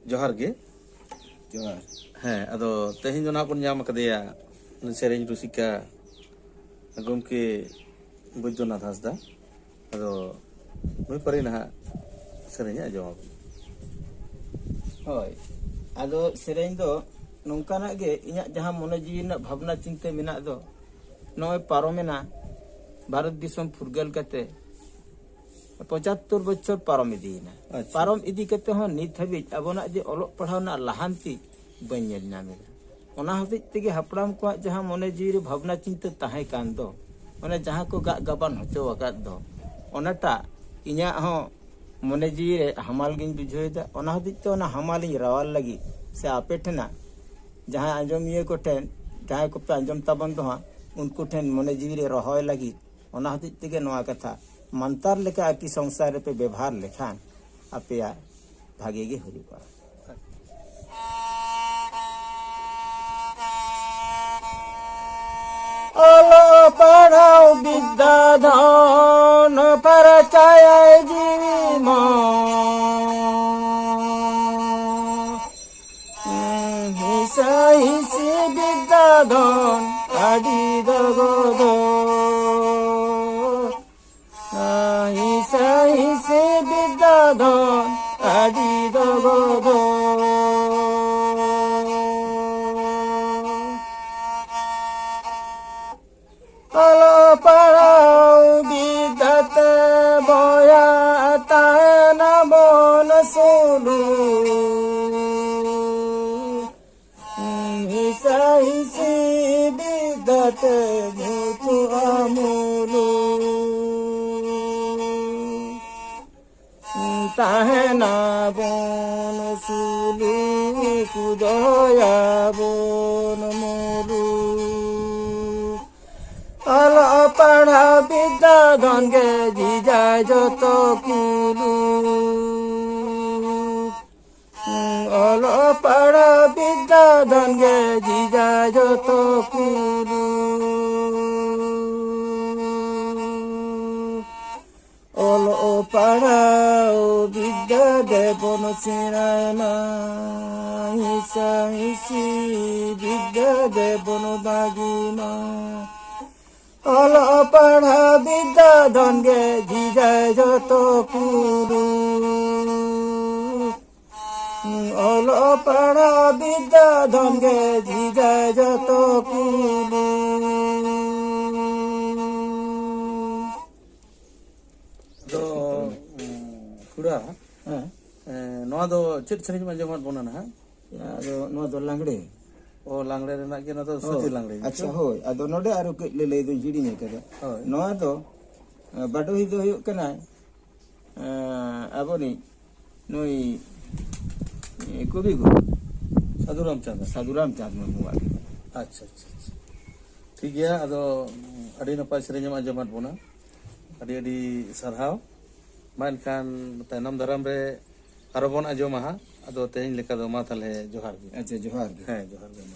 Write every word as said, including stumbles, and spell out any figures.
ᱡᱚᱦᱟᱨ ᱜᱮ᱾ ᱡᱚᱦᱟᱨ᱾ ᱦᱮᱸ, ᱟᱫᱚ ᱛᱮᱦᱮᱧ ᱫᱚ ᱱᱟᱦᱟᱜ ᱵᱚᱱ ᱧᱟᱢ ᱟᱠᱟᱫᱮᱭᱟ ᱥᱮᱨᱮᱧ ᱨᱩᱥᱤᱠᱟ ᱜᱚᱢᱠᱮ ᱵᱳᱭᱫᱚᱱᱟᱛᱷ ᱦᱟᱸᱥᱫᱟ᱾ ᱟᱫᱚ ᱱᱩᱭ ᱯᱟᱹᱨᱤ ᱱᱟᱦᱟᱜ ᱥᱮᱨᱮᱧᱮ ᱟᱸᱡᱚᱢ ᱟᱵᱚᱱᱟ᱾ ᱦᱳᱭ᱾ ᱟᱫᱚ ᱥᱮᱨᱮᱧ ᱫᱚ ᱱᱚᱝᱠᱟᱱᱟᱜ ᱜᱮ, ᱤᱧᱟᱹᱜ ᱡᱟᱦᱟᱸ ᱢᱚᱱᱮ ᱡᱤᱣᱤ ᱨᱮᱱᱟᱜ ᱵᱷᱟᱵᱽᱱᱟ ᱪᱤᱱᱛᱟᱹ ᱢᱮᱱᱟᱜ ᱫᱚ, ᱱᱚᱜᱼᱚᱭ ᱯᱟᱨᱚᱢᱮᱱᱟ ᱵᱷᱟᱨᱚᱛ ᱫᱤᱥᱚᱢ ᱯᱷᱩᱨᱜᱟᱹᱞ ᱠᱟᱛᱮ ᱯᱚᱸᱪᱟᱛᱛᱳᱨ ᱵᱚᱪᱷᱚᱨ ᱯᱟᱨᱚᱢ ᱤᱫᱤᱭᱮᱱᱟ᱾ ᱟᱪᱪᱷᱟ᱾ ᱯᱟᱨᱚᱢ ᱤᱫᱤ ᱠᱟᱛᱮ ᱦᱚᱸ ᱱᱤᱛ ᱦᱟᱹᱵᱤᱡ ᱟᱵᱚᱱᱟᱜ ᱡᱮ ᱚᱞᱚᱜ ᱯᱟᱲᱦᱟᱣ ᱨᱮᱱᱟᱜ ᱞᱟᱦᱟᱱᱛᱤ ᱵᱟᱹᱧ ᱧᱮᱞ ᱧᱟᱢ ᱮᱫᱟ᱾ ᱚᱱᱟ ᱦᱚᱛᱮᱡ ᱛᱮᱜᱮ ᱦᱟᱯᱲᱟᱢ ᱠᱚᱣᱟᱜ ᱡᱟᱦᱟᱸ ᱢᱚᱱᱮ ᱡᱤᱣᱤ ᱨᱮ ᱵᱷᱟᱵᱽᱱᱟ ᱪᱤᱱᱛᱟᱹ ᱛᱟᱦᱮᱸ ᱠᱟᱱ ᱫᱚ, ᱚᱱᱮ ᱡᱟᱦᱟᱸ ᱠᱚ ᱜᱟᱜ ᱜᱟᱵᱟᱱ ᱦᱚᱪᱚ ᱟᱠᱟᱫ ᱫᱚ, ᱚᱱᱟᱴᱟᱜ ᱤᱧᱟᱹᱜ ᱦᱚᱸ ᱢᱚᱱᱮ ᱡᱤᱣᱤ ᱨᱮ ᱦᱟᱢᱟᱞ ᱜᱤᱧ ᱵᱩᱡᱷᱟᱹᱣ ᱮᱫᱟ᱾ ᱚᱱᱟ ᱦᱚᱛᱮᱡ ᱛᱮ ᱚᱱᱟ ᱦᱟᱢᱟᱞᱤᱧ ᱨᱟᱣᱟᱞ ᱞᱟᱹᱜᱤᱫ ᱥᱮ ᱟᱯᱮ ᱴᱷᱮᱱᱟᱜ ᱡᱟᱦᱟᱸᱭ ᱟᱸᱡᱚᱢᱤᱭᱟᱹ ᱠᱚᱴᱷᱮᱱ, ᱡᱟᱦᱟᱸᱭ ᱠᱚᱯᱮ ᱟᱸᱡᱚᱢ ᱛᱟᱵᱚᱱ ᱫᱚ ᱦᱟᱸᱜ, ᱩᱱᱠᱩ ᱴᱷᱮᱱ ᱢᱚᱱᱮ ᱡᱤᱣᱤ ᱨᱮ ᱨᱚᱦᱚᱭ ᱞᱟᱹᱜᱤᱫ, ᱚᱱᱟ ᱦᱚᱛᱮᱡ ᱛᱮᱜᱮ ᱱᱚᱣᱟ ᱠᱟᱛᱷᱟ ᱢᱟᱱᱛᱟᱨ ᱞᱮᱠᱟ ᱟᱨᱠᱤ ᱥᱚᱝᱥᱟᱨ ᱨᱮᱯᱮ ᱵᱮᱵᱷᱟᱨ ᱞᱮᱠᱷᱟᱱ ᱟᱯᱮᱭᱟᱜ ᱵᱷᱟᱜᱮ ᱜᱮ ᱦᱩᱭᱩᱜᱼᱟ᱾ ᱚᱞᱚᱜ ᱯᱟᱲᱦᱟᱣ ᱵᱤᱫᱽᱫᱟ ᱫᱷᱚᱱ ᱯᱷᱟᱨᱪᱟᱭᱟᱭ ᱡᱤᱣᱤ ᱢᱚᱱ᱾ ᱦᱤᱥᱟᱹ ᱦᱤᱥᱤ ᱵᱤᱫᱽᱫᱟ ᱫᱷᱚᱱ ᱟᱹᱰᱤ ᱫᱚᱜᱚ ᱫᱚ᱾ ᱦᱤᱥᱟᱹ ᱦᱤᱥᱤ ᱵᱤᱫᱽᱫᱟ ᱫᱷᱚᱱ ᱟᱹᱰᱤ ᱫᱚᱜᱚ ᱫᱚ᱾ ᱚᱞᱚᱜ ᱯᱟᱲᱦᱟᱣ ᱵᱤᱫᱽᱫᱟ ᱛᱮ ᱵᱚᱭᱦᱟ ᱛᱟᱦᱮᱱᱟ ᱵᱚᱱ ᱥᱩᱞᱩᱠ᱾ ᱦᱤᱥᱟᱹ ᱦᱤᱥᱤ ᱵᱤᱫᱽᱫᱟ ᱛᱮ ᱧᱩᱛᱩᱢ ᱢᱩᱞᱩᱠ᱾ ᱛᱟᱦᱮᱱᱟ ᱵᱚᱱ ᱥᱩᱞᱩᱠ, ᱫᱚᱦᱚᱭᱟ ᱵᱚᱱ ᱢᱩᱞᱩᱠ᱾ ᱚᱞᱚᱜ ᱯᱟᱲᱦᱟᱣ ᱵᱤᱫᱽᱫᱟ ᱫᱷᱚᱱ ᱜᱮ ᱡᱤᱡᱟ ᱡᱚᱛᱚ ᱠᱩᱞᱩᱠ᱾ ᱚᱞᱚᱜ ᱯᱟᱲᱦᱟᱣ ᱵᱤᱫᱽᱫᱟ ᱫᱷᱚᱱ ᱜᱮ ᱡᱤᱡᱟ ᱡᱚᱛᱚ ᱠᱩᱞᱩᱠ᱾ ᱚᱞᱚᱜ ᱯᱟᱲᱦᱟᱣ ᱵᱤᱫᱽᱫᱟ ᱫᱮᱵᱚᱱ ᱥᱮᱬᱟᱭ ᱢᱟ, ᱦᱤᱥᱟᱹ ᱦᱤᱥᱤ ᱵᱤᱫᱽᱫᱟᱹ ᱫᱮᱵᱚᱱ ᱵᱟᱹᱜᱤ ᱢᱟ᱾ ᱚᱞᱚᱜ ᱯᱟᱲᱦᱟᱣ ᱵᱤᱫᱽᱫᱟᱹ ᱫᱷᱚᱱ ᱜᱮ ᱡᱷᱤᱡᱟᱭ ᱡᱚᱛᱚ ᱠᱩᱨᱩ᱾ ᱚᱞᱚᱜ ᱯᱟᱲᱦᱟᱣ ᱵᱤᱫᱽᱫᱟᱹ ᱫᱷᱚᱱ ᱜᱮ ᱡᱷᱤᱡᱟᱭ ᱡᱚᱛᱚ ᱠᱩᱨᱩ᱾ ᱟᱫᱚ, ᱩᱸ, ᱠᱷᱩᱲᱟ, ᱦᱮᱸ᱾ ᱮᱸ, ᱱᱚᱣᱟ ᱫᱚ ᱪᱮᱫ ᱥᱮᱨᱮᱧ ᱮᱢ ᱟᱸᱡᱚᱢᱟᱫ ᱵᱚᱱᱟ ᱱᱟᱦᱟᱜ? ᱟᱫᱚ ᱱᱚᱣᱟ ᱫᱚ ᱞᱟᱜᱽᱲᱮ᱾ ᱚ, ᱞᱟᱜᱽᱲᱮ ᱨᱮᱱᱟᱜ ᱜᱮ ᱱᱚᱣᱟ ᱫᱚ ᱥᱟᱹᱛᱤ ᱦᱳᱭ᱾ ᱞᱟᱜᱽᱲᱮ ᱜᱮ ᱟᱪᱪᱷᱟ, ᱪᱚ? ᱦᱳᱭ᱾ ᱟᱫᱚ ᱱᱚᱰᱮ ᱟᱨᱚ ᱠᱟᱹᱡ ᱞᱟᱹᱞᱟᱹᱭ ᱫᱚᱧ ᱦᱤᱲᱤᱧ ᱟᱠᱟᱫᱟ᱾ ᱦᱳᱭ᱾ ᱱᱚᱣᱟ ᱫᱚ, ᱮᱸ, ᱵᱟᱰᱚᱦᱤ ᱫᱚ ᱦᱩᱭᱩᱜ ᱠᱟᱱᱟᱭ, ᱮᱸ, ᱟᱵᱚᱱᱤᱡ ᱱᱩᱭ, ᱮᱸ, ᱠᱚᱵᱤ ᱜᱩᱨᱩ ᱥᱟᱹᱫᱷᱩ ᱨᱟᱢᱪᱟᱸᱫᱽ᱾ ᱥᱟᱹᱫᱷᱩ ᱨᱟᱢᱪᱟᱸᱫᱽ ᱢᱩᱨᱢᱩᱣᱟᱜ ᱜᱮ᱾ ᱟᱪᱪᱷᱟ, ᱟᱪᱪᱷᱟ, ᱟᱪᱪᱷᱟ᱾ ᱴᱷᱤᱠ ᱜᱮᱭᱟ, ᱟᱫᱚ ᱟᱹᱰᱤ ᱱᱟᱯᱟᱭ ᱥᱮᱨᱮᱧ ᱮᱢ ᱟᱸᱡᱚᱢᱟᱫ ᱵᱚᱱᱟ᱾ ᱟᱹᱰᱤ ᱟᱹᱰᱤ ᱥᱟᱨᱦᱟᱣ᱾ ᱢᱟ ᱮᱱᱠᱷᱟᱱ ᱛᱟᱭᱱᱚᱢ ᱫᱟᱨᱟᱢ ᱨᱮ ᱟᱨᱚ ᱵᱚᱱ ᱟᱸᱡᱚᱢᱟ ᱦᱟᱸᱜ᱾ ᱟᱫᱚ ᱛᱮᱦᱮᱧ ᱞᱮᱠᱟ ᱫᱚ ᱢᱟ ᱛᱟᱦᱞᱮ ᱡᱚᱦᱟᱨ ᱜᱮ᱾ ᱟᱪᱪᱷᱟ, ᱡᱚᱦᱟᱨ ᱜᱮ᱾ ᱦᱮᱸ, ᱡᱚᱦᱟᱨ ᱜᱮ ᱢᱟ᱾